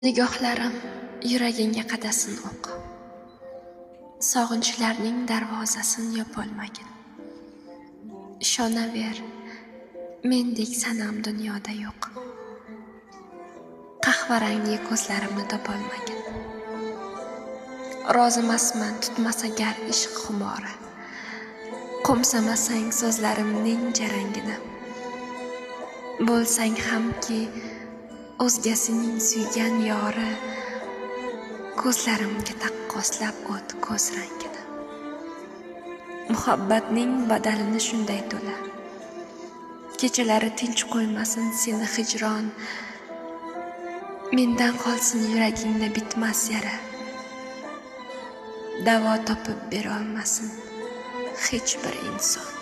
Nigohlarim yuragingga qadasin o'q. Sog'inchlarning darvozasin yopolmagin. Ishonaver, mendek sanam dunyoda yo'q. Qahvarangli ko'zlarimni topolmagin. Rozimasman tutmasa gar ishq xumori. Qo'msamasang so'zlarimning jarangini. Bo'lsang hamki o'zgasining suygan yori, ko'zlarimga taqqoslab o't ko'z rangini. Muhabbatning badalini shunday to'la. Kechalari tinch qo'ymasin seni hijron. Mendan qolsin yuragingda bitmas yara. Davo topib berolmasin hech bir inson.